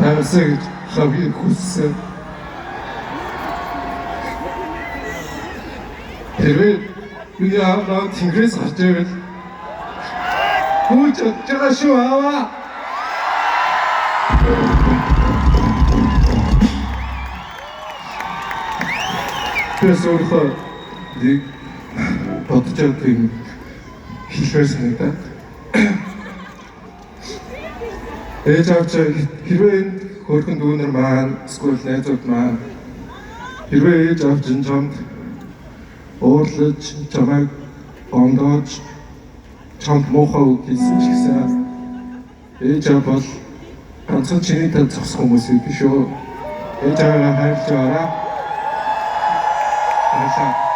Таймсаа гэж хамгийн хүссэн. Хэрвээ миний аав наа тэнгэрээс гарч ирвэл хөөж чадж байгаа шүү ааваа. Тэрс өөрөө нэг бодож байгаа юм хэлмээр санагдаад. Ээж аав чи хэрвээ энэ хөөрхөн дүүнер маань эсвэл найзууд маань хэрвээ ээж аав чинь чамд уурлаж чамайг ондоож чамд муухай үг хэлсэн ч гэсэн ээж аав бол ганцхан чиний талд зогсох хүмүүс биш үү? Ээж аавыгаа хайрлаж байгаарай. Баярлалаа.